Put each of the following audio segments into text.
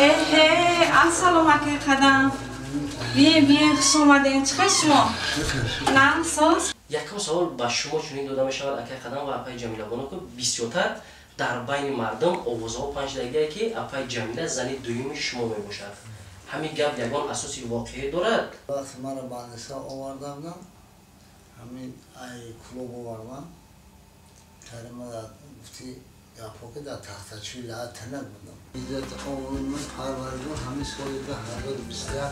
Эҳе, ассалому акай Қадам. Биен, биен, хуш омадем. Чӣ хел шумо? На, соз? Якум савол ба шумо чунин дода мешавад, акай Қадам ва апай Ҷамилабону, ки бисёртар дар байни мардум овозҳо панҷдагие, ки апай Ҷамила зани дуюми шумо мебошад. Ҳамин гап ягон асоси воқеӣ дорад? Вақте маро ба Аниса оварда будам, ҳамин ай клуб овардам, Карима гуфти гапҳо, ки дар тахтачӯи лаъат тинак будам. Иззати обрӯи Парвардигор, ҳамин соли 2021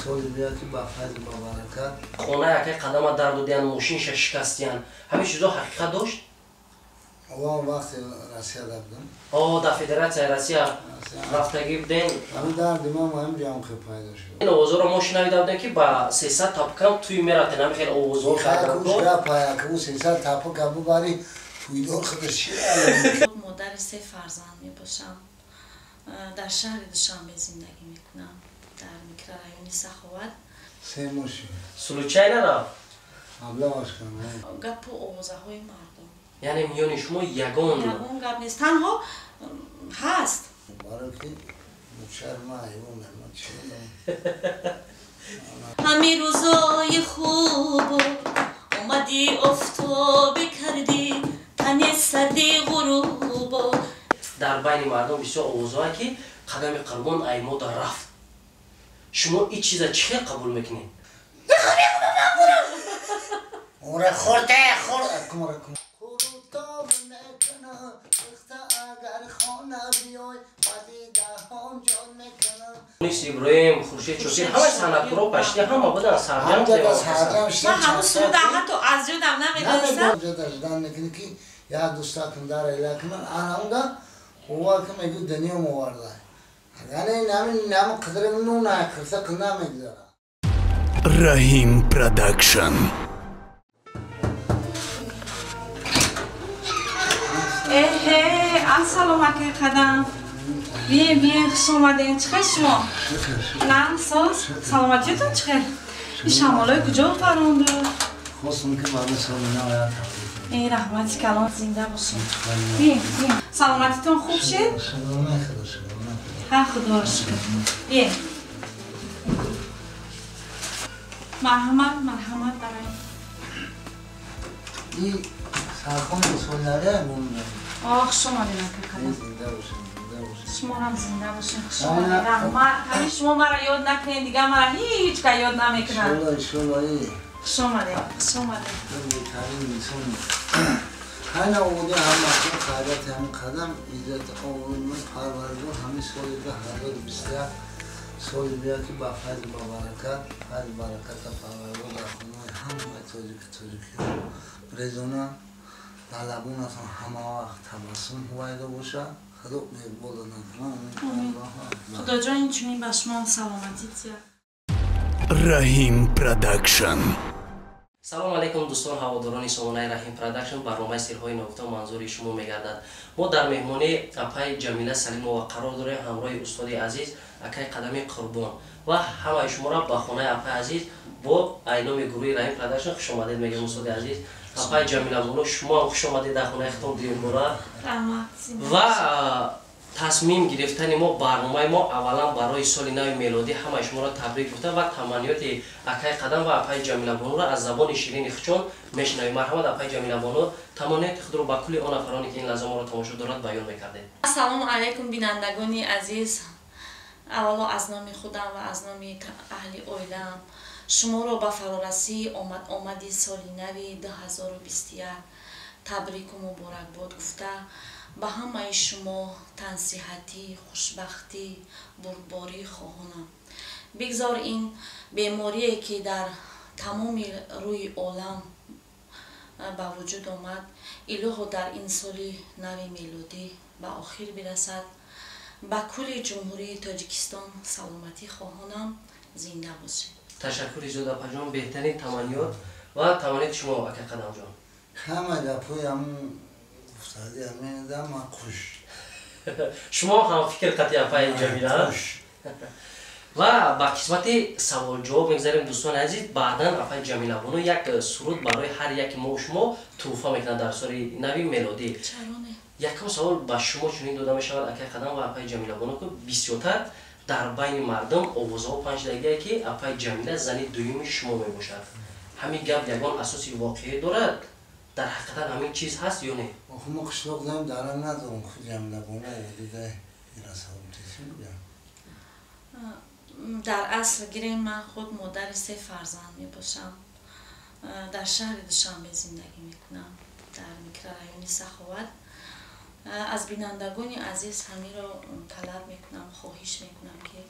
соли бия, ки ба файзу ба баракат. Хонаи акай Қадама дар додиян, мошинша шикастиян, ҳамин чизо ҳақиқат дошт? Он вақте Россияда будам. О, дар Федератсияи Россия рафтагӣ будем. Ҳамин дарди ман ҳамин ҷам хел пайдо шуд. Ин овозҳоро мо шунавида будем, ки ба 300 тапкам туй мерафтем, ҳамин хел овозҳо. Кардам, 300 тапка бубари, туйдор худаш чи? Модари се фарзанд мебошам, дар шаҳри Душанбе зиндагӣ мекунам, дар микрорайони Саховат. Се моши. Случайно рафт? Маблағаш кам. Гапу овозаҳои мардум. Яъне миёни шумо ягон Ягон гап нест, танҳо ҳаст. Барои ки мучар ма ҳайвон ма чи. Ҳамин рӯзои хубу омадӣ, офтобе кардӣ тани сарди ғурубо. Дар байни мардум бисёр овозҳое, ки Қадами Қурбон аймода рафт. Шумо ин чиза чӣ хел қабул мекунед? Ора хӯрда хӯр. Қурутоб мекунам, пухта агар хона биёй, ба дидаҳом ҷон мекунам. Мунис Иброҳим, Хуршед Чосир, ҳамаи санъаткоро пашти ҳама будан, сарҷам. Ман ҳамун суруда ҳатто аз ёдам намедонистам. Ждан мекунӣ, ки як дӯстакун дар эла кунан, анаунда ова ки мегӯ дунём оварда. Яъне нами қидри нуна қирса қина мегузара. Раҳим Продакшн. Эҳе, ассалому акай Қадам. Биен, биен, хуш омадем. Чӣ хел шумо? На, соз? Саломатиятон чӣ хел? Ин шамолҳои куҷо паронду? Хостам, ки барои соли нав як Э, раҳмати калон, зинда бошед. Биен, биен. Саломатитон хуб шед? Шукрона Худо, шукрона Худо. Ҳа, Худоро шукр. Биен. Марҳамат, марҳамат, барои. И сархони солнаре монда. О, хуш омадед, акай Қадам. Зинда бошед, зинда бошед. Шуморам зинда бошед, хуш омадед. Раҳмат. Ҳамин шумо маро ёд накунед, дигар маро ҳеҷ ка ёд намекунад. Иншолло, иншолло. Хуш омадед, хуш омадед. Беҳтарин инсони. Хайна оводи ҳамаатон, хайрати ҳамин қадам, иззати обрӯи Парвардигор, ҳамин соли 2021 соли бия, ки ба файзу ба баракат, файзу бараката Парвардигор дар хонаи ҳамаи тоҷики тоҷикиҳо резона, дар лабонатон ҳама вақт табассум ҳувайдо бошад. Худо меқбол накунад. Худоҷон инчунин ба шумо саломатӣ диҳад. Раҳим Продакшн. Салому алайкум, дӯстон, ҳаводорони сомонаи Раҳим Продакшн. Барномаи «Сирҳои ногуфта» манзури шумо мегардад. Мо дар меҳмонии апаи Ҷамила Салимова қарор дорем, ҳамроҳи устоди азиз акаи Қадами Қурбон, ва ҳамаи шуморо ба хонаи апаи азиз бо айноми гурӯҳи Раҳим Продакшн хушомадед мегӯем. Устоди азиз, апаи Ҷамила бону, шумоам хушомадед дар хонаи худтон дуюмбора. Ва тасмим гирифтани мо, барномаи мо, аввалан барои соли нави мелодӣ ҳамаи шуморо табрик гуфта ва таманниёти акаи Қадам ва апаи Ҷамилабонуро аз забони ширини хучон мешунавем. Марҳамат, апаи Ҷамилабону, таманниёти худро ба кулли он нафароне, ки ин лаҳза моро тамошо дорад, баён мекардед. Ассалому алайкум, бинандагони азиз. Аввало аз номи худам ва аз номи аҳли оилаам шуморо ба фарорасии омади соли нави 2021 табрику муборакбод гуфта, ба ҳамаи шумо тансиҳатӣ, хушбахтӣ, бурдборӣ хоҳонам. Бигзор ин беморие, ки дар тамоми рӯи олам ба вуҷуд омад, илоҳо дар ин соли нави мелодӣ ба охир бирасад. Ба кулли Ҷумҳурии Тоҷикистон саломатӣ хоҳонам. Зинда бошед. Ташаккури зиёд, апаҷон, беҳтарин таманниёт. Ва таманниёти шумо, ака Қадамҷон? Ҳама гапҳои ҳамун гуфтади ҳаминда ман хуш. Шумо ҳам фикр қатъи апаи Ҷамила. Ва ба қисмати саволҷавоб мегзарем, дӯстони азиз. Баъдан апаи Ҷамилабону як суруд барои ҳар яки мо шумо тӯҳфа мекунад дар соли нави мелодӣ. Якум савол ба шумо чунин дода мешавад, акай Қадам ва апай Ҷамилабону, ки бисёртар дар байни мардум овозҳо панҷдагие, ки апай Ҷамила зани дуюми шумо мебошад. Ҳамин гап ягон асоси воқеӣ дорад? Дар ҳақиқатан ҳамин чиз ҳаст ё не? Охи мо қишлоқ дорем, дара надорем. Хи Ҷамилабону оводида ирасавм. Дар асл гирем, ман худ модари се фарзанд мебошам. Дар шаҳри Душанбе зиндагӣ мекунам, дар микрорайони Саховат. Аз бинандагони азиз ҳаминро талаб мекунам, хоҳиш мекунам, ки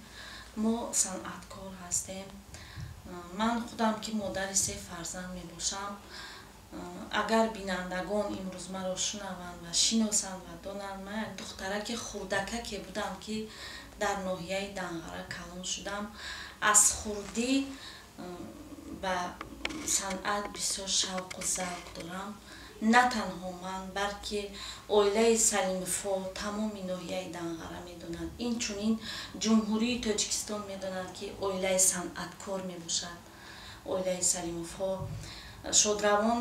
мо санъаткор ҳастем. Ман худам, ки модари се фарзанд мебошам, агар бинандагон имрӯз маро шунаванд ва шиносанд ва донанд, ман як духтараки хурдакаке будам, ки дар ноҳияи Данғара калон шудам. Аз хурдӣ ба санъат бисёр шавқу завқ дорам. На танҳо ман, балки оилаи Салимовҳо тамоми ноҳияи Данғара медонанд, инчунин Ҷумҳурии Тоҷикистон медонад, ки оилаи санъаткор мебошад оилаи Салимовҳо. Шодравон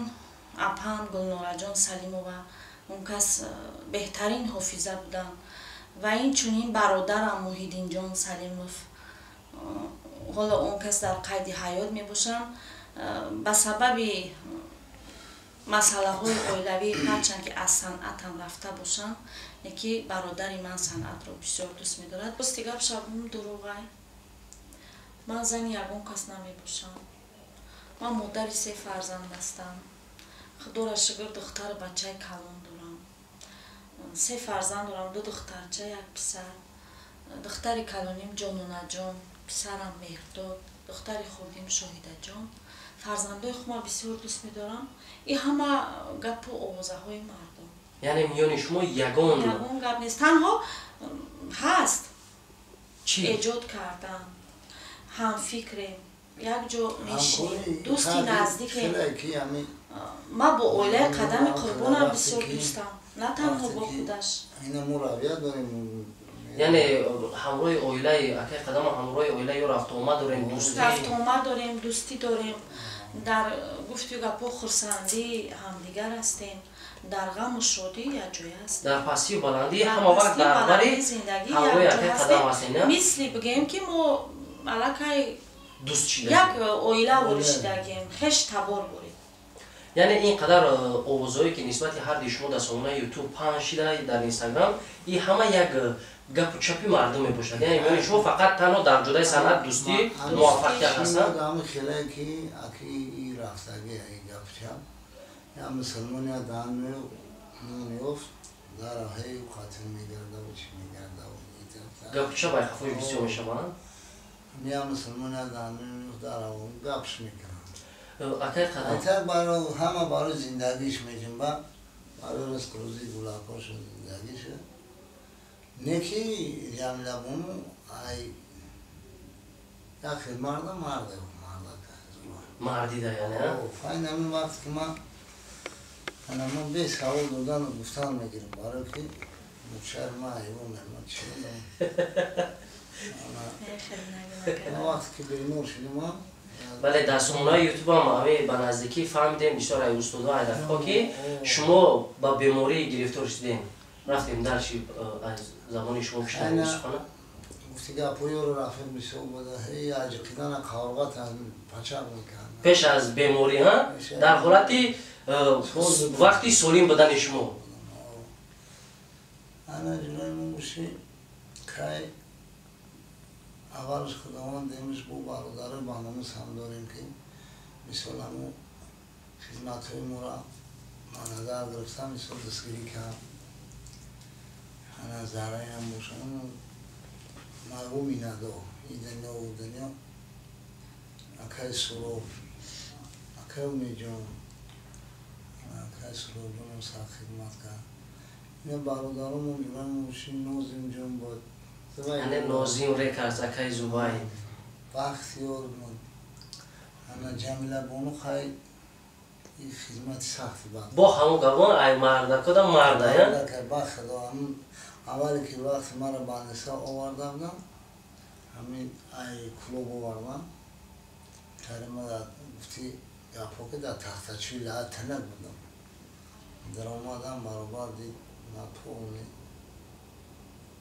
апам Гулнораҷон Салимова, он кас беҳтарин ҳофиза буданд, ва инчунин бародарам Муҳиддинҷон Салимов, ҳоло он кас дар қайди ҳаёт мебошанд. Ба сабаби масъалаҳои оилавӣ, ҳарчанд ки аз санъатам рафта бошанд, леки бародари ман санъатро бисёр дӯст медорад. Рости гап, шабум, дурӯғай. Ман зани ягон кас намебошам. Ман модари се фарзанд ҳастам. Худоро шукр, духтару бачаи калон дорам. Се фарзанд дорам: ду духтарча, як писар. Духтари калоним Ҷононаҷон, писарам Меҳрдод, духтари хурдим Шоҳидаҷон. Фарзандои худма бисёр дӯст медорам. И ҳама гапу овозаҳои мардум. Яъне миёни шумо ягон Ягон гап нест. Танҳо ҳаст чӣ? Эҷод кардан, ҳамфикрем, як ҷо мешинем, дӯсти наздикем. Ман бо оилаи Қадами Қурбонам бисёр дӯстам, на танҳо бо худаш. Ина мо равият дорем. Яъне ҳамроҳи оилаи акай Қадама, ҳамроҳи оила ё рафтуомад дорем, дӯстӣ? Рафтуомад дорем, дӯстӣ дорем. Дар гуфту гапҳо, хурсандӣ ҳамдигар ҳастем, дар ғаму шодӣ якҷоя ҳастем. Дар пастию баландӣ ҳама вақт дар бари зиндагӣ ҳамроҳи якҷо акай Қадам ҳастем. ҳастем, на? Мисли бигӯем, ки мо аллакай дӯст шида як оила воришидагем, хеш табор борем. Яъне ин қадар овозҳое, ки нисбати ҳарди шумо дар сомонаи Ютуб паҳн шида, дар Инстаграм, и ҳама як гапу чапи мардум мебошад. Яъне миёни шумо фақат танҳо дар ҷодаи санъат дӯстӣ, муваффақият ҳастанд. Ҳами хеле ки аки и рафтаги гапчап я мусулмон я даҳан меёфт, дар ҳей қатл мегардаву чӣ мегардаву. Гапу чап айқафои бисёр мешаванд. Я мусулмон я даҳан меёфт, дар гапш мекунанд. Акай Қадам. Айтак баро ҳама барои зиндагиш меҷунба, барои ризқу рӯзи гулакошу зиндагиша. Не ки Ҷамилабону ай як хел марда, марда, мардака. Мардида, яъне Файн, ҳамин вақт ки ман ана ман бе савол додану гуфтан мегирам, барое ки мучари ман ҳайвон, ман чӣ? Вақте ки бемор шудам ман. Бале, дар сомонаи Ютубам ҳами ба наздикӣ фаҳмидем, бисёр ай устодо, ай рафиқо, ки шумо ба беморӣ гирифтор шудем. Рафтем дарши, аз забони шумо бишнавем сухана. Гуфти гапҳои рафиқ бисёр буда, ҳей аҷиқидана қаврғат пачақ мекард. Пеш аз беморӣ, ҳа, дар ҳолати вақти солим будани шумо. Ана ҷинои мо боши, кай аввалш Худованд демиш, бо бародарои ба номус ҳам дорем, ки мисол ҳамо хизматҳои моро ба назар гирифта, мисол дастгирӣ кард. Ана зарраям бошам марҳуми надо и дунё у дунё, акаи Суроб, акаи Умедҷон, акаи Суробҷонам сахт хидмат кард. Ина бародаромон ҷурамо боши, Нозимҷон буд. Ане Нозим Рекард, акаи Зубай. Бахтиёр буд. Ана Ҷамила бону хай и хизмати сахти бад. Бо ҳамон гапон, ай мардакода марда, я? Ба худо, ҳамун аввале ки вақти маро ба Ниса оварда будам, ҳамин ай клуб овардам, карима гуфти гапҳо, ки дар тахтачӯи лаъат тинак будам, даромадам, баробар дид. Ман полный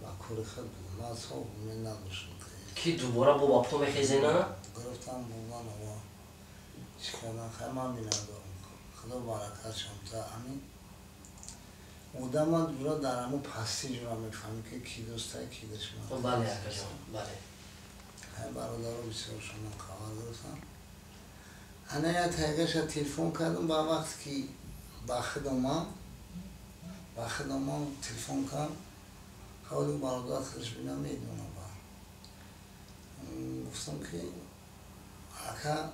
ба кори худ будам. Ман соб умед надоштам. Ки дубора бо ба по мехезена? Гирифтам бурдан ова. Чӣ кардан? Хай ман миннатдорам. Худо баракатшон та ҳамин одама ҷура дар ҳамун пастӣ ҷура мефаҳмӣ ки ки дӯстай, ки душман. Бале акаҷон, бале. Хай бародаро бисёр шумо хабар гирифтам. Ана як тайгаша телефон кардам ба вақте ки ба худ омам телефон кардам. Ҳоли бародар худаш бина медонам ба. Гуфтам ки ака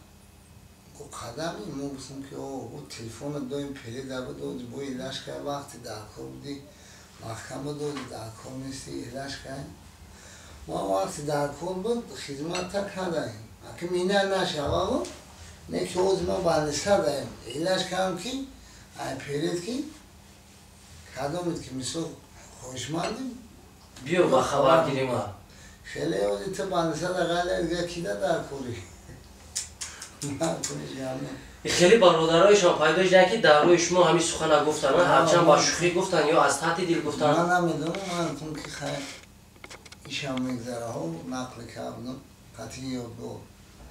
гу қадами мо гуфтам ки о гу телефона доим переда бидоди бо илаш кай вақти дар кор будӣ маҳкама доди дар кор нести илаш кай. Мо вақти дар кор буд хизматта кардаем. Аки мина нашава не ки ози мо балиса даем. Илаш кардам ки ай перед ки кадомед ки мисол хоҳишмандем биё ба хабар гирима. Хеле ози ту балиса да ғале дига кида дар кори. Хеле бародароишон пайдо шуданд ки дар рӯи шумо ҳамин сухана гуфтанд, ҳарчанд ба шӯхӣ гуфтанд ё аз таҳти дил гуфтанд. Ман намедонам, ман гуфтам ки хайр ишам мегзараҳо нақл кардам қатъи ёдгор.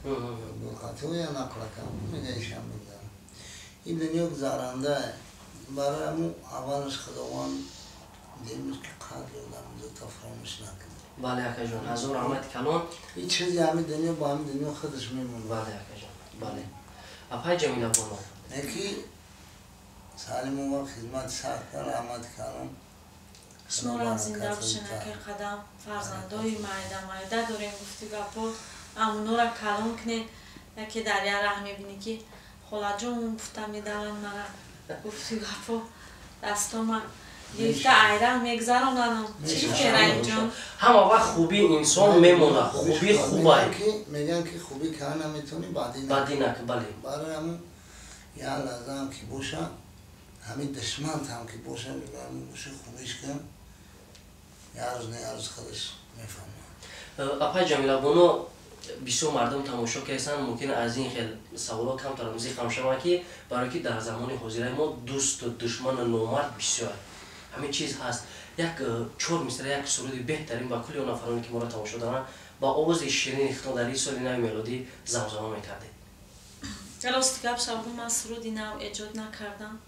Ёдгор қатъи нақл кардам, мега ишам мегзара. Ин дунё гузаранда барои ҳамун аввалаш Худованд демуз ки қадри одамзота фаромӯш накунад. Бале акаҷон, ҳазор раҳмати калон. Ин чизи ҳамин дунё бо ҳамин дунё худаш мемонад. Бале акаҷон, бале. Апай Ҷамила боно. Неки Салимова хизмати сахт кард, раҳмати калон. Шуморам зинда бошен акай қадам, фарзандои майда майда дорем гуфти гапо, амунора калон кунед, яке дар як раҳ мебинӣ ки холаҷон гуфта медаванд мара гуфти гапо дастома гирифта айраҳ мегзаронанам. Чӣ гуфте Раҳимҷон? Ҳама вақт хубии инсон мемонад, хубӣ хубай. Мегӯянд ки хубӣ карда наметавонӣ, бадӣ бадӣ накун. Бале. Барои ҳамун як лаҳзаам ки боша, ҳамин душмантам ки боша, боша хубиш кун, як рӯз не як рӯз худаш мефаҳмад. Апай Ҷамила боно, бисёр мардум тамошо карданд, мумкин аз ин хел саволҳо камтар зиқам шаванд ки барои ки дар замони ҳозираи мо дӯсту душману номард бисёр. Ҳамин чиз ҳаст. Як чор мисра як суруди беҳтарин ба кулли он нафароне ки моро тамошо доранд ба овози ширини худтон дар ин соли нави мелодӣ замзама мекардед. Рости гап шабу ман суруди нав эҷод накардам.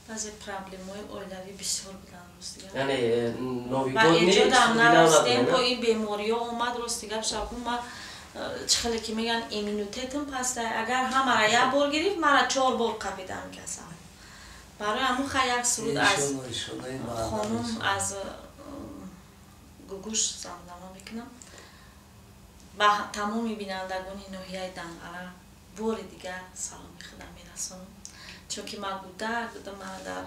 Баъзе проблемҳои оилавӣ бисёр буданд рости гап. Яъне ва эҷодам нарастем, бо ин бемориҳо омад рости гап шабу ман чӣ хеле ки мегӯянд иммунитетам паста. Агар ҳамара як бор гирифт, мара 4 бор қапидам касам. Барои ҳамун хай як суруд аз хонум аз гугуш замзама мекунам. Ба тамоми бинандагони ноҳияи Данғара бори дигар саломи худам мерасонам. Чунки ман гудак будам, ман дар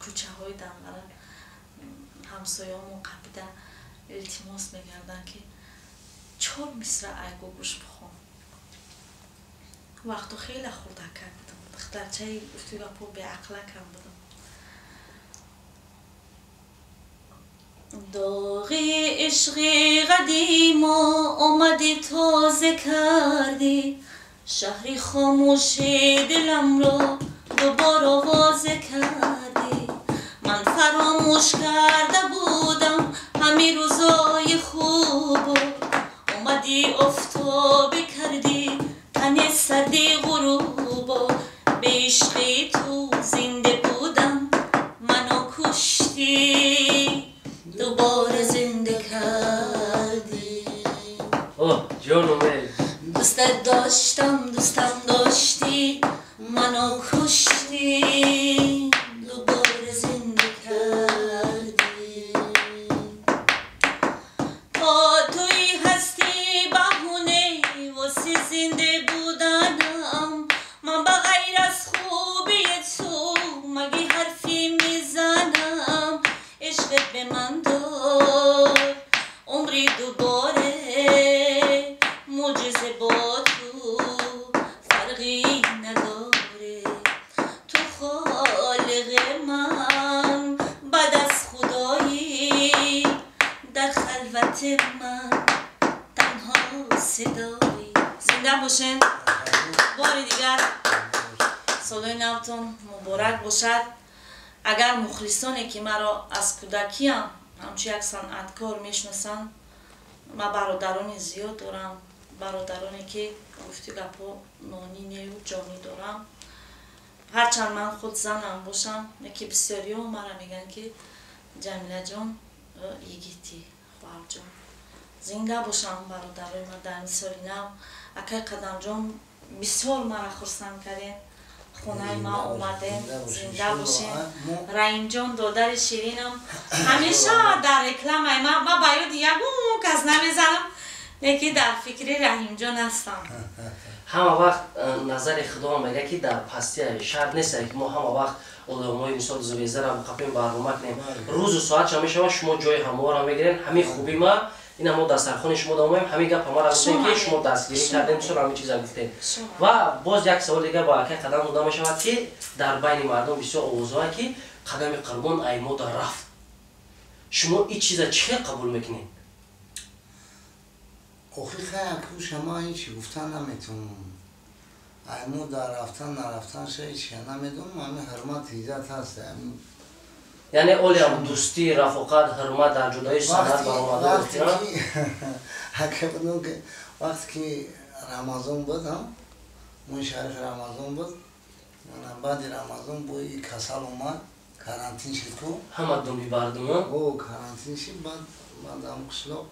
кӯчаҳои Данғара ҳамсоёмон қапида илтимос мекарданд ки 4 мисра ай гугуш бихон. Вақту хеле хурдакак будам. Духтарчаи гуфти гапо беақлакам будам. Доғи ишқи қадимо омадӣ тоза кардӣ, шаҳри хомӯши диламро дубора овоза кардӣ. Ман фаромӯш карда будам ҳамин рӯзои хубо, омадӣ офтобе кардӣ тани сарди ғурубо. Бе ишқи ту зинда будам, маро куштӣ, дубора зинда кардӣ. Оҳ ҷонуме, дӯстат доштам, дӯстам доштӣ, маро куштӣ, дубора зинда кардӣ. То туи ҳастӣ баҳуне воси зинда буданам, ман ба ғайр аз хубии ту маги ҳарфе мезанам. Ишқат ба ман дод умри дубора, мӯъҷиза бо ту фарқи надоре. Ту холиқи ман баъд аз худоӣ, дар халвати ман танҳо садоӣ. Зинда бошен. Бори дигар солҳои навтон муборак бошад. Агар мухлисоне ки маро аз кӯдакиам ҳамчун як санъаткор мешиносанд, ман бародарони зиёд дорам, бародароне ки гуфти гапҳо нонӣ нею ҷонӣ дорам. Ҳарчанд ман худ занам бошам, леки бисёриҳо мара мегӯянд ки Ҷамилаҷон, йигитӣ, хоҳарҷон. Зинда бошам бародарои ман дар ин соли нав. Акай Қадамҷон, бисёр мара хурсанд кардем, хонаи ма омадем, зинда бошем. Раҳимҷон, додари ширинам, ҳамеша дар рекламаи ма, ма ба ёди ягон кас намезанам, леки дар фикри Раҳимҷон ҳастам. Ҳама вақт назари худо мега ки дар пастия шарт нест ки мо ҳама вақт одамои мисол звездара қапем барнома кунем. Рӯзу соат ча мешава, шумо ҷои ҳаморо мегирен. Ҳамин хуби ма ина мо дастархони шумо домоем, ҳамин гап ҳамаро гуфтем ки шумо дастгирӣ кардем, бисёр ҳамин чиза гуфтем. Ва боз як савол дига ба акай Қадам дода мешавад ки дар байни мардум бисёр овозҳое ки Қадами Қурбон ай мода рафт. Шумо ин чиза чӣ хел қабул мекунед? Охи хай, акӯша ман ҳечи гуфтан наметавонам. Ай мо дар рафтан нарафтанша ҳечи намедонам, ҳамин ҳурмат иззат ҳаст. Яъне олиам дӯстӣ, рафоқат, ҳурмат дар ҷудои санъат баромада. Вақте ки Рамазон буд, моҳи шарифи Рамазон буд, баъди Рамазон бои касал омад, карантин шид ку. Ҳама думи бардума? О, карантин шид, баъд ам қишлоқ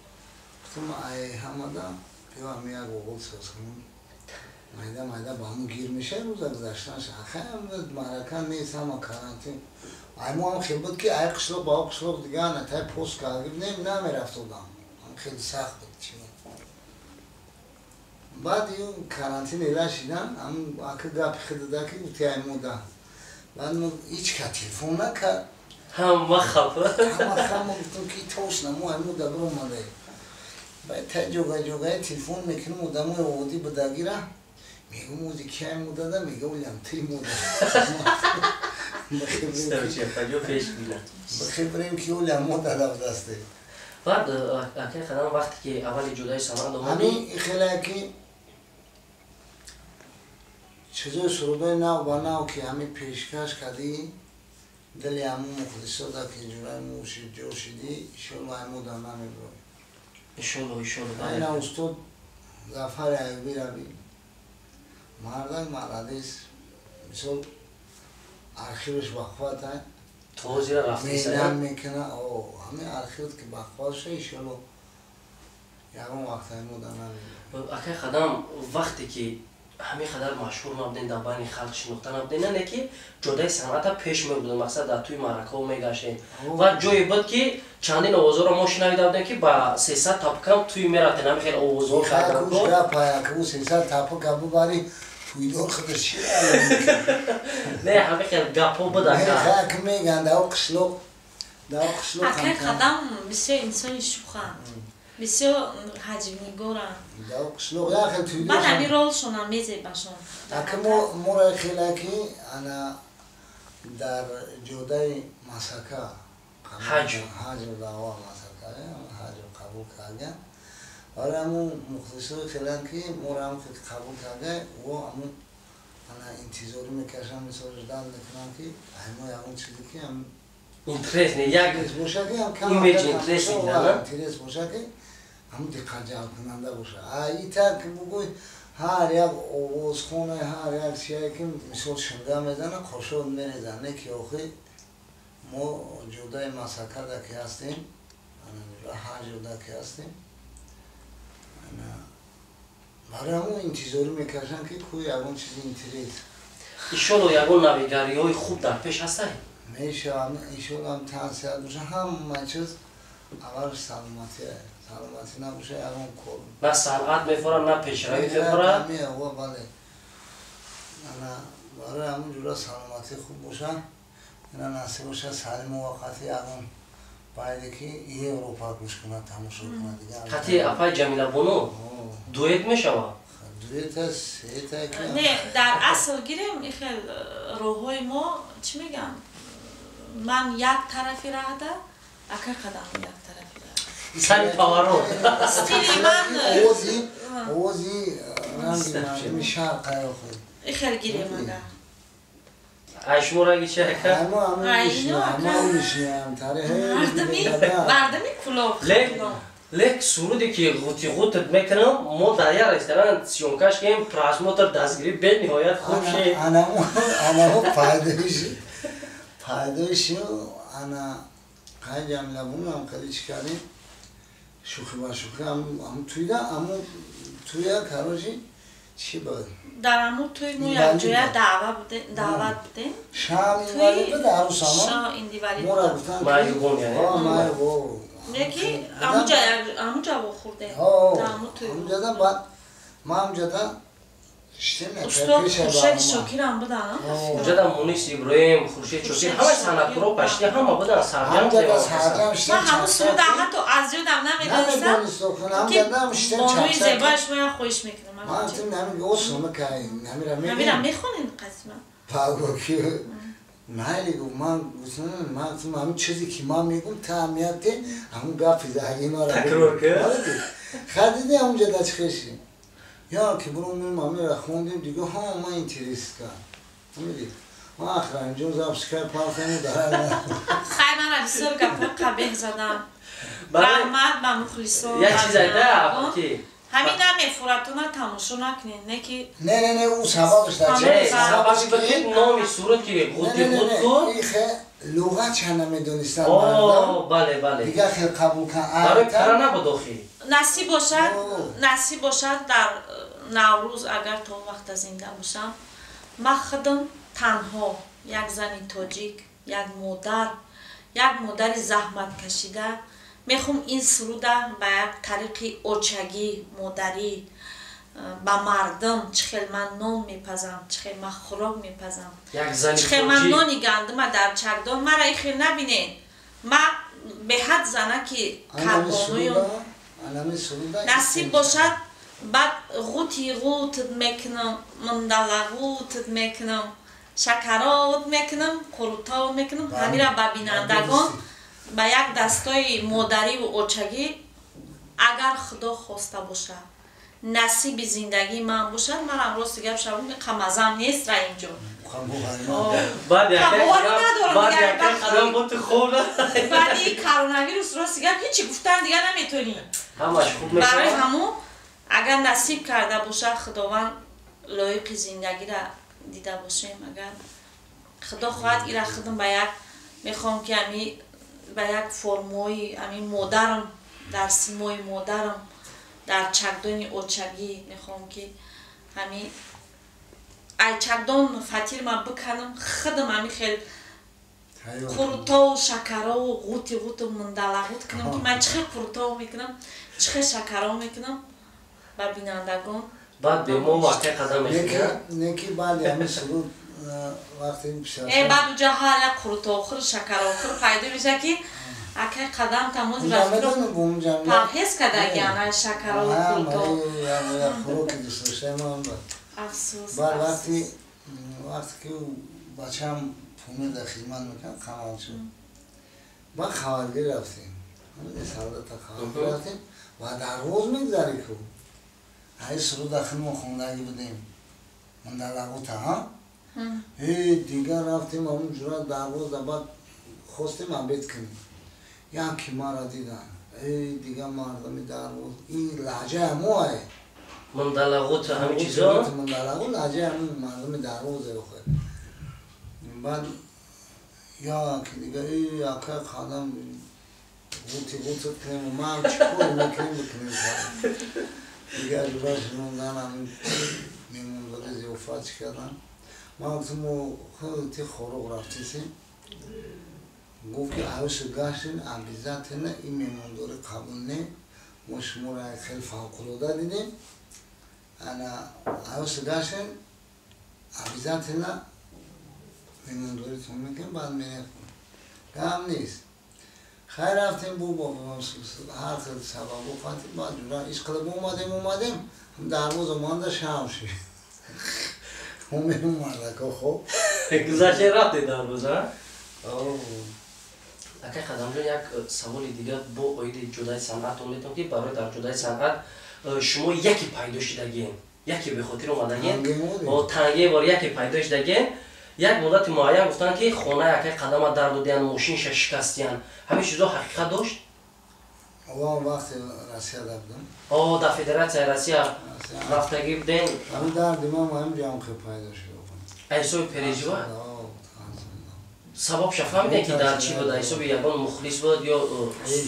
гуфтам ай ҳамада биё ҳами як оғол соз кунем. Майда майда ба ҳамун гир мешавад рӯза гузаштанша. Хай, маърака нест, ҳама карантин. Ай мо ҳам хел буд ки ай қишлоқ ба қишлоқ дига натай пост карда намерафт одам. Хеле сахт буд чи. Баъд ю карантин эла шидан, ҳамун ака гапи худада ки гуфти ай мода. Баъд мо ҳеч ка телефон накард. Ҳама хафа. Ҳама хафа, гуфтам ки точно мо ай мода биромадаем. Баъд та ҷога ҷогаи телефон мекунем одамои оддӣ будагира. Мегӯм ози ки ай модада, мега олям ти мода. Бихебрем ки олям модада будасте. Баъд акай Қадам, вақте ки аввали ҷудои санъат омадӣ, ҳамин хеле ки чизои сурудои нав ба нав ки ҳамин пешкаш кардӣ, дили ҳамун мухлисода ки ҷураи мушид ҷо шидӣ, иншолло ай мода намебурӣ. Иншолло, иншолло. Айна устод Зафари Аюбӣ раби мардак молодец, мисол архиваш бақувват ай. То ҳозира рафтеса? Меҳнат мекуна, ҳамин архиват ки бақувват ша, иншолло ягон вақт ай мода намебурӣ. Акай Қадам, вақте ки ҳамин қадар машҳур набудем, дар байни халқ шинохта набудем, не ки ҷодаи санъата пеш мебудем, мақсад дар тӯи маъракаҳо мегаштем ва ҷое буд ки чандин овозҳоро мо шунавида будем ки ба 300 тапкам тӯй мерафтем, ҳамин хел овозҳо кардаку 300 тапка бубари тӯйдор худаш чи? Не, ҳамин хел гапҳо буд ака. Мегӯянд дар қишлоқ, дар қишлоқ. Акай Қадам бисёр инсони шӯханд, бисёр ҳаҷвнигоранд. Баъд ҳамин ролшонам мезебашон. Ака моро хеле ки ана дар ҷодаи Масака ҳаҷ ҳаҷу даъва Масака ҳаҷу қабул кардан, барои ҳамун мухлисои хелан ки моро ҳам қабул карда, во ҳамун ана интизорӣ мекашанд, мисол ждал мекунанд ки ай мо ягон чизе ки ҳам интересный як боша ки ҳам имидж интересный интерес боша ки ҳам диққатҷалбкунанда боша. И так бугӯй ҳар як овозхона, ҳар як чие ки мисол шинга мезана, қошон мерезан, не ки охи мо ҷодаи Масакада ки ҳастем, ҳар ҷода ки ҳастем, барои ҳамон интизорӣ мекашанд ки ку ягон чизи интерес. Иншолло ягон навигариҳои хуб дар пеш ҳастай? Мешавам, иншолло ҳам тан сеҳат боша, ҳама чиз аввалш саломатия. Саломатӣ набоша, ягон кор на санъат мефорад, на пешравӣ мефорад. Бале, ана барои ҳамон ҷура саломатӣ хуб боша, ина насиб боша, сари муваққати ягон байде ки Европа гӯш кунад, тамошо кунад. Қати апай Ҷамилабону дуэт мешавад? Дуэт аст, сета. Не, дар асл гирем, ихел роҳҳои мо чӣ мегӯям, ман як тарафи раҳда, ака Қадам як тарафи раҳда. Сари поворот. Стили ман овози овози ранги мардуми шарқ охи. Ихел гирем ага. Ай шумо раги чи ака? Мардами Кулоб. Лек суруде ки ғути ғутат мекунам, мо дар як ресторан съёмкаш кардем, просмотр дастгирӣ бениҳоят хуб шид. Анамо пайдоиши ана қай Ҷамила бунам хеле чӣ кардем, шӯхӣ ба шӯхӣ ҳамун туйда, ҳамун туя, короче, чӣ буд? Дар ҳамун туй мо якҷоя даъват будем. Шам инвалид буд, арӯсамо моро гуфтанд. Маъюбон яъне? Маъюбон. Неки ҳамуҷа вохӯрдем. Ҳамуҷада баъд ман ҳамуҷада шитем. Устод Хуршеди Шокирам будан. Ҳуҷада Мунис Иброҳим, Хуршед Шокир, ҳамаи санъаткоро пашти ҳама будан, сарҷам. Ман ҳамун суруда ҳатто аз ёдам намедонистам, ки бонуи зебои шумо як хоҳиш мекунам. Ҳамира мехонед қасима? Майли, гуфт, ман гуфтам, ман гуфтам, ҳамин чизе ки ман мегӯм, та аҳамият де, ҳамун гапи заҳри маро такрор кар. Хай диди ҳамунҷа да чӣ хеши. Я ки бурумем, ҳамира хондем, дига ҳа ман интерес кард. Фаҳмидӣ? Ман ахир инҷо запись кард, партами дар. Хай мана бисёр гапҳои қабеҳ задам. Раҳмат ба мухлисон. Як чиз айда ки ҳамин намефуратона тамошо накунед, не ки Не, не, не, ӯ сабабш дар чӣ? Сабабш буд ки номи суруд ки ғути ғут кун. Ихе луғатша намедонистанд мардам. Бале, бале. Дига хел қабул кан. Барои пара набуд охи. Насиб бошад, насиб бошад дар Наврӯз, агар то он вақта зинда бошам, ман худам танҳо як зани тоҷик, як модар, як модари заҳматкашида мехоҳам ин суруда ба як тариқи очагӣ, модарӣ ба мардум, чӣ хел ман нон мепазам, чӣ хел ман хӯрок мепазам, чӣ хел ман нони гандума дар чакдон. Мара и хел набинед, ман беҳад занаки карбонуюм. Насиб бошад, баъд ғути ғут мекунам, мундалагут мекунам, шакарот мекунам, қурутов мекунам. Ҳамира ба бинандагон ба як дастои модариву очагӣ, агар Худо хоста бошад, насиби зиндагии ман бошад, манам рости гап шавум, қамазам нест ра инҷо. Баъди коронавирус рости гап ҳечи гуфтан дига наметонӣ. Барои ҳамун агар насиб карда бошад Худованд, лоиқи зиндагира дида бошем, агар Худо хоҳад, ира худам ба як мехоҳам ки ами ба як формои ами модарам, дар симои модарам, дар чакдони очагӣ мехоҳам ки ами ай чакдон фатир ман биканам, худам ами хел қурутову шакарову ғути ғуту мундалагут кунам, ки ман чӣ хел қурутов мекунам, чӣ хел шакаров мекунам ба бинандагон. Баъд бемо вақте қадам мехӯрад. Неки баъди ҳамин суруд вақте баъд уҷа ҳар як қурутовхӯр, шакаровхӯр пайдо меша, ки акай қадам тамози парҳез кардагиан ай шакарову қурутов. Хӯроки дӯст доштаи ман буд. Афсӯс. Баъд вақте ки бачаам Помир дар хизмат мекард, қамал шуд. Баъд хабаргирӣ рафтем. Солдата хабаргирӣ рафтем ва дарвоз мегзарӣ ку. Ҳай суруда худмон хондагӣ будем. Мундалагута, ҳа? Дигар рафтем ҳамун ҷура дарвоза, баъд хостем обед кунем. Яке маро дидан. Дигар мардами дарвоз, ин лаҳҷаи мо ай. Мундалагут ҳамин чизо? Мундалагут лаҳҷаи ҳамин мардами дарвозе охир. Баъд яке дига ака қадам ғути ғут кунем, ман чӣ кор мекунем бикунем. Дигар ҷура шунондан ҳамин меҳмондорӣ зиёфат чӣ кардан. Ман гуфтам, мо ти Хоруғ рафтисем. Гуфт ки арӯсу гаштем, обязательно ин меҳмондорӣ қабул не, мо шуморо хеле фавқулода дидем. Ана арӯсу гаштем, обязательно меҳмондоритон мекунем, баъд мерем. Гап нест. Хайр рафтем, бо ҳар хел сабабо фатим, баъд ҷура ишқилиб омадем, дарвоза монда шам шид. Омеомадако хоб. Гузаште рафте дарвоза? Акай Қадамҷон, як саволи дигар бо оиди ҷудаи санъат он метавон ки барои дар ҷудаи санъат шумо яке пайдо шудагиен, яке бехотир омадагиен, тангебор яке пайдо шудагиен, Як муддати муайян гуфтанд, ки хонаи акай Қадама дар додиян, мошинша шикастиян. Ҳамин чизо ҳақиқат дошт? Он вақти Россияда будам. О, дар Федератсияи Россия рафтагӣ будем. Ҳамин дарди ман ҳамин ҷо хел пайдо шуд. Ҳисоби пережива? Сабабша фаҳмидем, ки дар чӣ буд? Ҳисоби ягон мухлис буд ё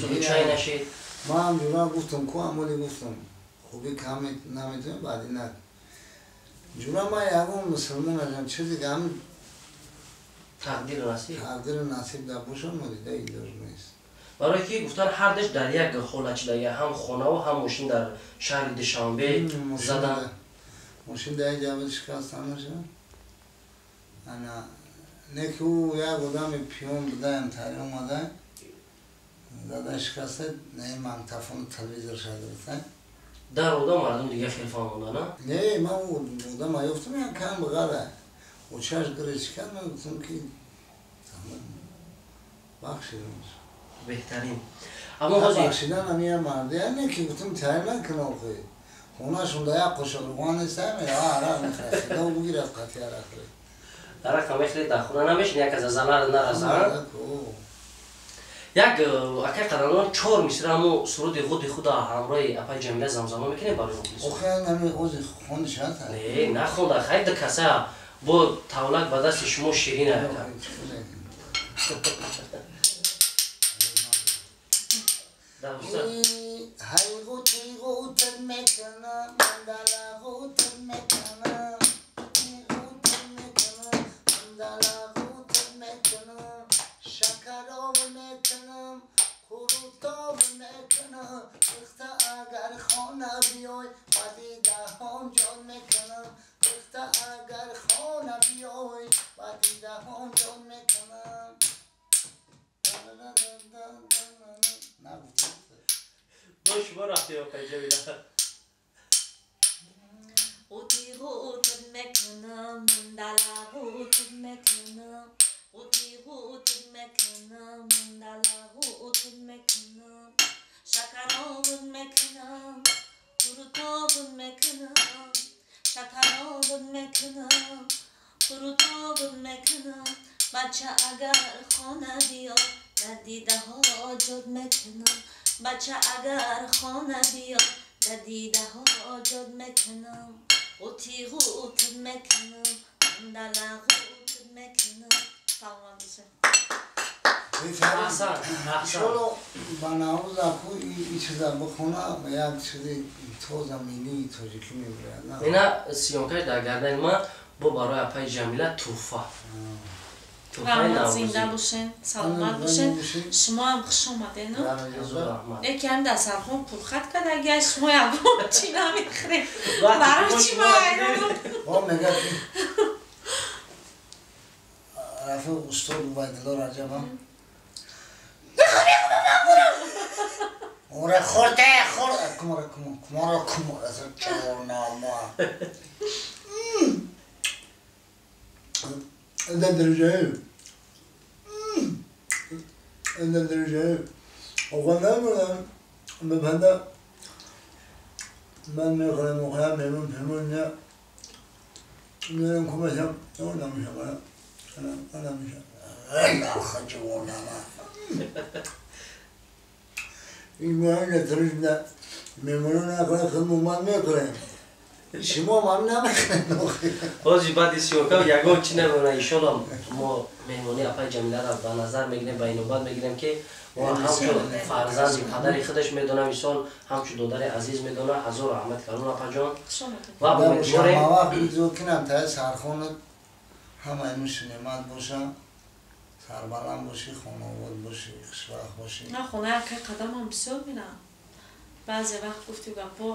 случай нашид? Ман ҷура гуфтам ку, амоли гуфтам, хуби кам наметавонем, баъди на ҷура ман ягон мусулмон ажам чизе ки ҳамин тақдиру насиб, тақдиру насиб дар бошад, мо дида илоҷ нест. Барое ки гуфтан, ҳардаш дар як ҳолат шидага, ҳам хонаву ҳам мошин дар шаҳри Душанбе задан. Мошин дар ҷабл шикастанаша. Ана не ки ӯ як одами пиён будаем, тари омада зада шикаста, не магнитофону телевизор шадирта. Дар одам мардум дига хел фаҳмонда, на? Не, ман одам аёфтам, як кам бағала очаш гириш кард, ман гуфтам, ки бахшидам. Беҳтарин. Аммо ҳозир бахшидан ҳамия марди, не ки гуфтам, тайр накун, охи хонашон да як қошиқ руған нест, арақ мехӯрад, худо бугирад, қатъи арақ хӯред. Арақ мехӯред, дар хона намешин, як аз залар нараса. Як акай Қадамон чор мисра ҳамо суруди худи худа ҳамроҳи апай Ҷамила замзама мекунем барои мухлисон. Охи нами ози хонишад. Не, нахонда, хайр, да каса бо тавлак ба дасти шумо ширин ака. Ҳай ғути ғутр мекунам, мандала ғутр мекунам, ғутр мекунам, мандала ғутр мекунам, шакароб мекунам, қурутоб мекунам, пухта агар хона биёй, ба дидаҳом ҷон мекунам, пухта агар хона биёй, ба дидаҳом ҷон мекунам. Бо шумо рафтем, апай Ҷамила. Ғути ғутр мекунам, мандала ғутр мекунам, ғути ғутр мекунам, мандала ғутр мекунам, шакароб мекунам, қурутоб мекунам, шакароб мекунам, қурутоб мекунам, бача агар хона биё, дар дидаҳо ҷод мекунам, бача агар хона биё, дар дидаҳо ҷод мекунам, ғути ғутр мекунам, мандала ғутр мекунам. Саломат бошед. Аҳсан. Иншолло, ба Наврӯз аку и чиза бихона, як чизи тоза миллии тоҷикӣ мебурад. Ина съёмкаш дар гардани ман бо барои апаи Ҷамила тӯҳфа. Раҳмат, зинда бошен, саломат бошен. Шумоам хуш омаден. Яке ҳам дастархон пурхат кардагия, шумо ягон чӣ намехӯрем. Барои чӣ ма ҳайронам? О, мега ки рафиқ устод Убайдулло Раҷабам ора хӯрде хӯр, кумара кумара кумара чорнама درجه درجه وقدام بهذا من میخورم میخورم میمون میمون نه میرم کمشم اون نمیشه اون نمیشه این مهم نترجم میمونو نکنه خودمون من میکنیم шумо ман намекунед. Ҳози баъди съёмка ягон чи намемона. Иншолло, мо меҳмонии апаи Ҷамиларо ба назар мегирем, ба инобат мегирем, ки мо ҳамчун фарзанди падари худаш медонам, инсон ҳамчун додари азиз медонам. Ҳазор раҳмат калон, апаҷон, ва умедворем. Кинам таи сархонат ҳамаи нӯши неъмат боша, сарбаланд бошӣ, хонаобод бошӣ, хушбахт бошӣ. На, хонаи акай Қадамам бисёр мерам. Баъзе вақт гуфти гапо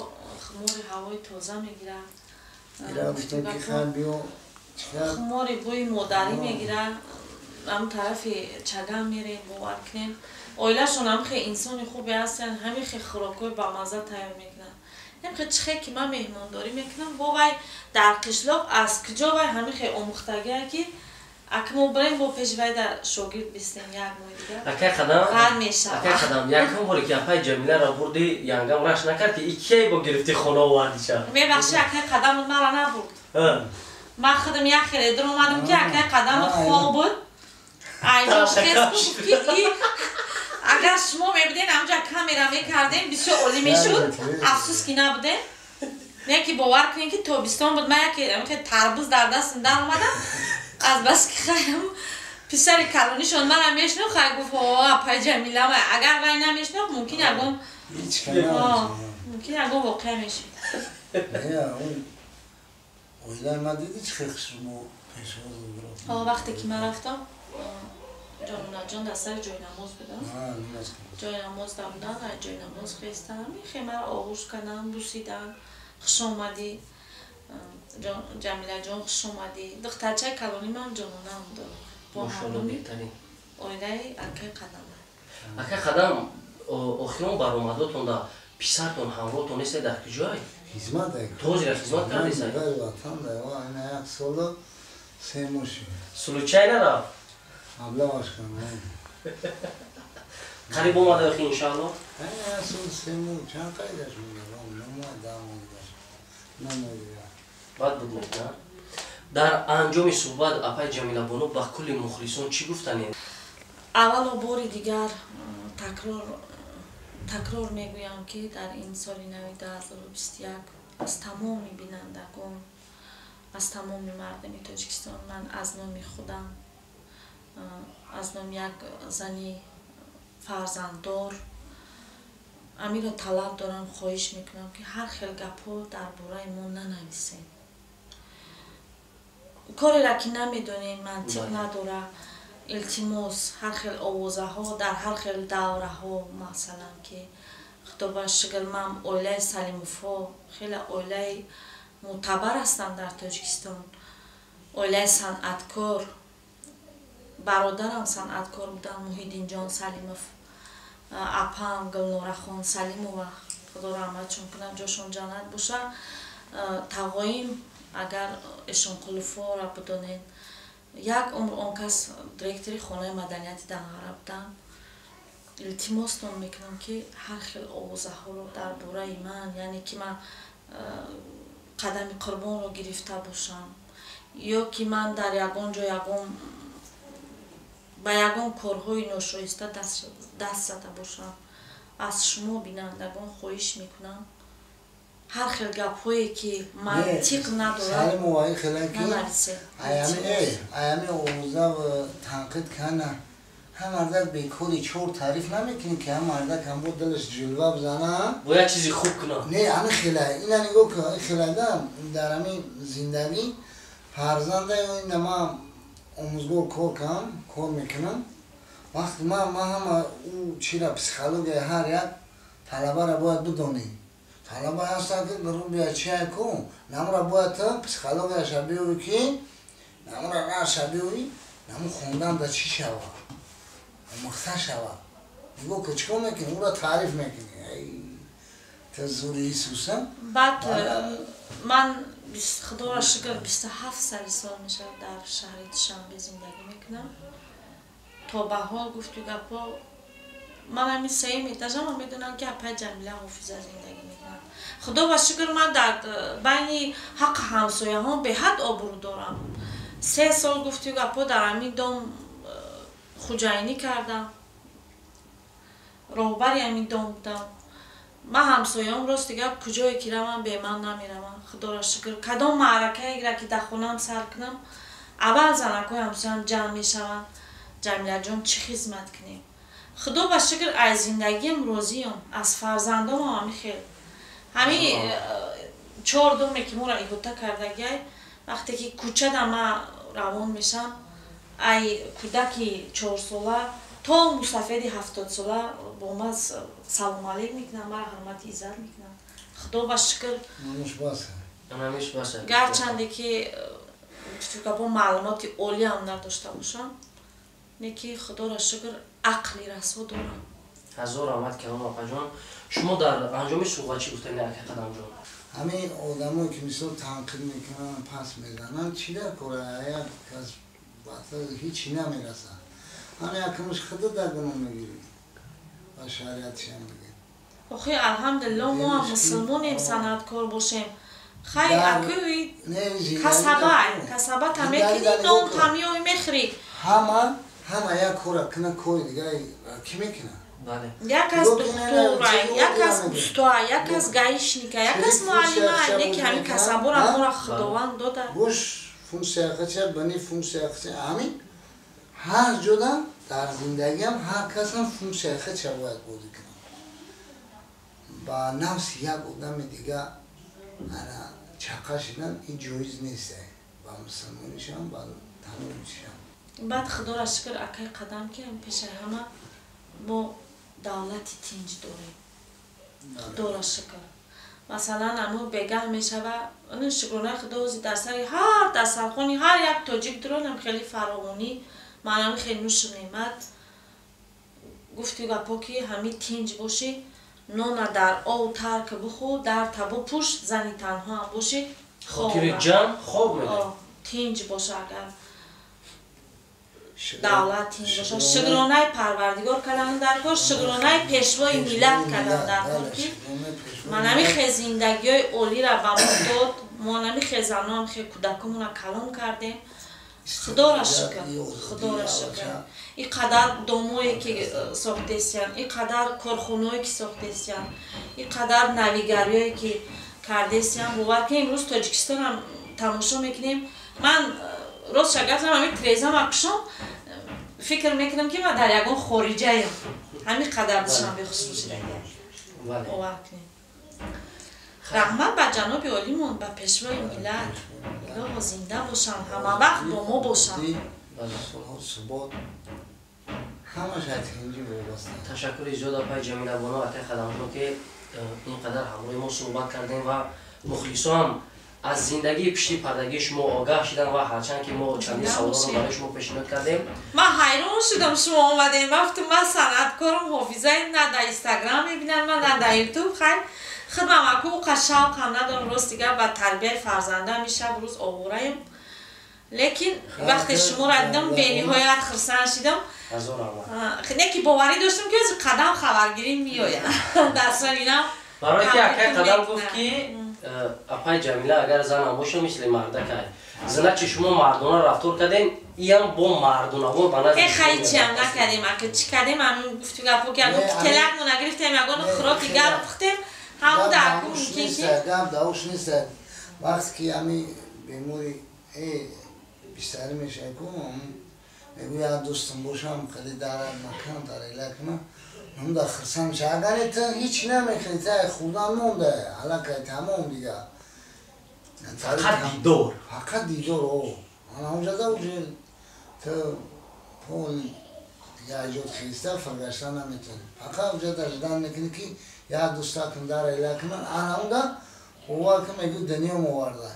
хумори ҳавои тоза мегирад, хумори бӯи модарӣ мегирад. Ҳам тарафи Чаган мерем, бовар кунем, оилашон ҳам хе инсони хубе ҳастанд, ҳамин хе хӯрокҳои бамазза тайёр мекунанд. Ҳамхе чихе ки ман меҳмондорӣ мекунам, бо вай дар қишлоқ аз куҷо вай ҳамин хе омӯхтагие, ки ака мо бирем, бо пеши вай дар шогирд бистем як моҳи дигар. Акай Қадам. Ғар мешавад. Акай Қадам, якум боре ки апаи Ҷамиларо бурди, янгам раш накард, ки иккияй бо гирифти хона овардиша? Мебахши, акай Қадам мара набурд. Ман худам як хеле дур омадам, ки акай Қадам хоб буд. Айҷош хез гуфт, ки агар шумо мебуден, ҳамҷа камера мекардем, бисёр олӣ мешуд. Афсӯс, ки набудем. Не ки бовар кунем, ки тобистон буд, ман яке тарбуз дар дастам дар омадам, аз бас ки хаям писари калонишон мана мешинохт, хай гуфт: «Апай Ҷамила». Агар вай намешинохт, мумкин ягон воқеа мешид. Оилаи ма диди, чӣ хел шумо пешвоз? Вақте ки ман рафтам, Ҷонунаҷон дар сари ҷои намоз будам, ҷои намоз да будан, ҷои намоз хестан, мехе маро оғӯш кардан, бусидан: «Хуш омадӣ, Ҷамилаҷон, хуш омадӣ». Духтарчаи калони ман Ҷонунам дорам, бо ҳамроми оилаи акай Қадам. Акай Қадам, охирон баромадотонда писартон ҳамроҳтон нест, дар куҷой? Хизмат. Тозира хизмат кардеса? Ватан ина як солу 3 моҳ шуд. Случайно рафт? Маблағаш кардам. Қариб омада охи, иншаалло. Як сол 3 моҳ чанд қайдаш монда, 9 моҳ, 10 моҳ гузашт, 9 моҳ дигар. Бад буд мекунад. Дар анҷоми суҳбат, апай Ҷамилабону, ба кулли мухлисон чӣ гуфтанед? Аввало, бори дигар такрор мегӯям, ки дар ин соли нави 2021 аз тамоми бинандагон, аз тамоми мардуми Тоҷикистон, ман аз номи худам, аз номи як зани фарзанддор амиро талаб дорам, хоҳиш мекунам, ки ҳар хел гапҳо дар бораи мо нанависем. Кореро ки намедонем, мантиқ надорад. Илтимос, ҳар хел овозаҳо дар ҳар хел давраҳо, масалан, ки худоба шукр, ман оилаи Салимовҳо хеле оилаи мӯътабар ҳастанд дар Тоҷикистон, оилаи санъаткор. Бародарам санъаткор буданд, Муҳиддинҷон Салимов, апам Гулнорахон Салимова, худо раҳматшон кунад, ҷошон ҷаннат боша. Тағоим, агар Эшонқулуфора бидонед, як умр он кас директори хонаи маданияти Данғара буданд. Илтимостон мекунам, ки ҳар хел овозаҳоро дар бораи ман, яъне ки ман Қадами Қурбонро гирифта бошам ё ки ман дар ягон ҷо ягон ба ягон корҳои ношоиста даст зада бошам, аз шумо бинандагон хоҳиш мекунам, ҳар хел гапҳое ки мантиқ надорад, нанависед. Аями овоза танқид кана, ҳам мардак бекори чор таъриф намекунӣ, ки ҳам мардак ҳам бо дилаш ҷилва бизана. Бо як чизи хуб кунам. Не, ами хела ина нигоҳ кун, хелада дар ами зиндагӣ фарзанда ина ман омӯзгор кор кардам, кор мекунам. Вақте ман ҳама ӯ чира, психологияи ҳар як талабаро бояд бидонӣ. Талаба ҳастан, ки рубия чия ку намура, бояд психологияша биёвӣ, ки намура раша биёвӣ, наму хондан да чӣ шава, омӯхта шава. Нигоҳ ки чӣ кор мекунӣ, ӯра таъриф мекунӣ, та зури Исуса. Баъд ман, худоро шукр, 27 сари сол мешавад дар шаҳри Душанбе зиндагӣ мекунам. То ба ҳол, гуфту гапҳо, ман ҳамин сеюм этажама медонам, ки апай Ҷамила ҳофиза зиндагӣ мекунад. Худо ба шукр, ман дар байни ҳаққи ҳамсояҳом беҳад обрӯ дорам. 3 сол, гуфту гапҳо, дар ҳамин дом хуҷайнӣ кардам, роҳбари ҳамин дом будам. Ман ҳамсояҳом, рости гап, куҷое ки равам, беман намеравам. Худоро шукр, кадом маъракае ки дар хонаам сар кунам, аввал занакҳои ҳамсоям ҷамъ мешаванд: «Ҷамилаҷон, чӣ хизмат кунем?» Худо ба шукр, аз зиндагиам розиём, аз фарзандомам. Ҳами хел ҳами чор доме ки моро иҳота кардагиай, вақте ки кӯчада ман равон мешам, ай кӯдаки 4сола то мусафеди 70сола бо ман салому алейк мекунам, мара ҳурмати иззат мекунам. Худо ба шукр, гарчанде ки бо маълумоти олиам надошта бошам, не ки худоро шукр, ақли расо дорам. Ҳазор раҳмат, калом апаҷон. Шумо дар анҷоми суҳбат чӣ гуфтани, ака Қадамҷон? Ҳамин одамое ки мисол танқид мекунанд, пас мезананд, чӣ дар кора, як кас ҳичи намерасад. Ҳамин якумш худа дар гуноҳ мегирӣ ва шариатшам мегирӣ. Охи, алҳамдулилло, мо ҳам мусулмонем, санъаткор бошем. Хай акӯи касаба, касаба та мекунӣ, нон та меои мехӯрӣ. Ҳама як кора кина, кори дига кӣ мекунад? Як кас духтура, як кас устоа, як кас гаишника, як кас муаллима, не ки ҳамин касабора мора Худованд дода. Гӯш, функсия хача, бани функсия хача, ҳамин ҳар ҷода дар зиндагиам ҳар касам функсия хача бояд бозӣ кунад. Ба нафси як одами дига ана чақа шидан ин ҷоиз нест, ба мусулмонишам, ба тамомишам. Баъд Худоро шукр, акай Қадам, ки пешаи ҳама мо давлати тинҷ дорем. Худоро шукр. Масалан, аму бегаҳ мешава, шукронаи Худо, ҳози дар сари ҳар дастархони ҳар як тоҷик дуронам хеле фаровонӣ, маънами хеле нӯшу неъмат. Гуфти гапо ки ҳами тинҷ бошӣ, нона дар ов тарк бихӯр, дар табо пӯш, зани танҳоам бошӣ, хотири ҷамъ хоб медиҳад. Тинҷ боша, агар давлат тинҷ боша. Шукронаи Парвардигор кардан дар кор, шукронаи Пешвои миллат кардан дар кор, ки манами хе зиндагиҳои олиро ба мо дод. Мо нами хе заноам, хе кӯдакомона калон кардем. Худоро шукр, Худоро шукр. Ин қадар домое ки сохтесиян, ин қадар корхонаое ки сохтесиян, ин қадар навигариое ки кардесиян, бовар ки имрӯз Тоҷикистонам тамошо мекунем. Ман рост шагардам, ҳамин трезама кушом, фикр мекунам, ки ман дар ягон хориҷаям. Ҳамин қадар Душанбе хушрӯ шудагиам. Бовар кунем. Раҳмат ба ҷаноби олимон, ба Пешвои миллат. Илоҳо, зинда бошанд, ҳамавақт бо мо бошанд. Субот ҳамаш аз тинҷӣ вобаста. Ташаккури зиёд, апай Ҷамила боно, акай Қадамҷон, ки ин қадар ҳамроҳи мо суҳбат кардем ва мухлисоам аз зиндагии пишти пардагии шумо огаҳ шиданд. Ва ҳарчанд ки мо чандин саволро барои шумо пешниҳод кардем. Ман ҳайрон шудам, шумо омадем. Ман гуфтам, ман санъаткорам, ҳофизаем, на дар Инстаграм мебинам, ман на дар Ютуб. Хайр, худам аку уқа шавқам надорам, рост дигар ба тарбияи фарзандам ин шаб рӯз овораем. Лекин вақте шуморо дидам, бениҳоят хурсанд шидам. Не ки боварӣ доштам, ки Қадам хабаргирӣ меояд дар соли нав. Барои ки акай Қадам гуфт, ки апай Ҷамила агар занам боша, мисли мардакай. Значит, шумо мардона рафтор кардем, иам бо мардонавор ба назди. Э, хайчиам накардем, ака, чӣ кардем? Ҳамин гуфту гапо ки ягон телакмо нагирифтем, ягон хӯроки гарм пухтем, ҳамун дар ку мумкин ки гап давуш нест. Вақте ки ҳами бемори бистарӣ мешавад ку, мегӯ як дӯстам бошам, хеле дарад накунам, дар ила кунам, ҳамда хурсанд мешава. Агар ту ҳеч намехӯри, та хӯрдан монда, аллакай тамом дига. Фақат дидор. Фақат дидор. О, ана онҷада уже ту пол дига эҷод хиста фаргаштан наметавонӣ. Фақат онҷада ждан мекунӣ, ки як дӯстакам дар ила кунам. Ана онда бовар кун, мегӯ дунём оварда.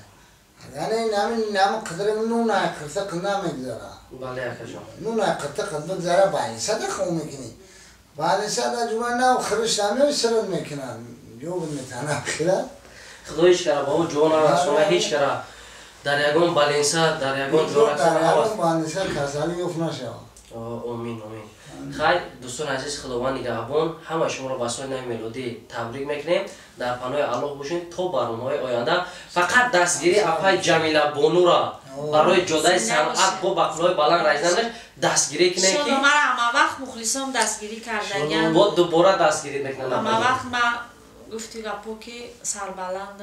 Агар нами қидри нуна қирта қина мегузара. Бале, акаҷон. Нуна қирта қид бигзара, балисада хоб мекунӣ. Балисада ҷума нав хириш намеои, сират мекунад, ёб метана хира. Худо ҳеҷ кара ба ӯ ҷо нарасона, ҳеҷ кара дар ягон баленса, дар ягон ҷо. Дар ягон баленса касалӣ ёфт нашавад. Омин, омин. Хайр, дӯстони азиз, Худованд нигаҳбон. Ҳамаи шуморо ба соли нави мелодӣ табрик мекунем. Дар паноҳи Аллоҳ бошед то барномаҳои оянда. Фақат дастгирии апай Ҷамила бонура барои ҷодаи санъат бо ба қуллаҳои баланд расиданаш дастгирӣ кунем, ки Мара ҳамавақт мухлисон дастгирӣ кардагианд. Бо дубора дастгирӣ мекунанд. Ҳамавақт ма гуфти гапо ки сарбаланд.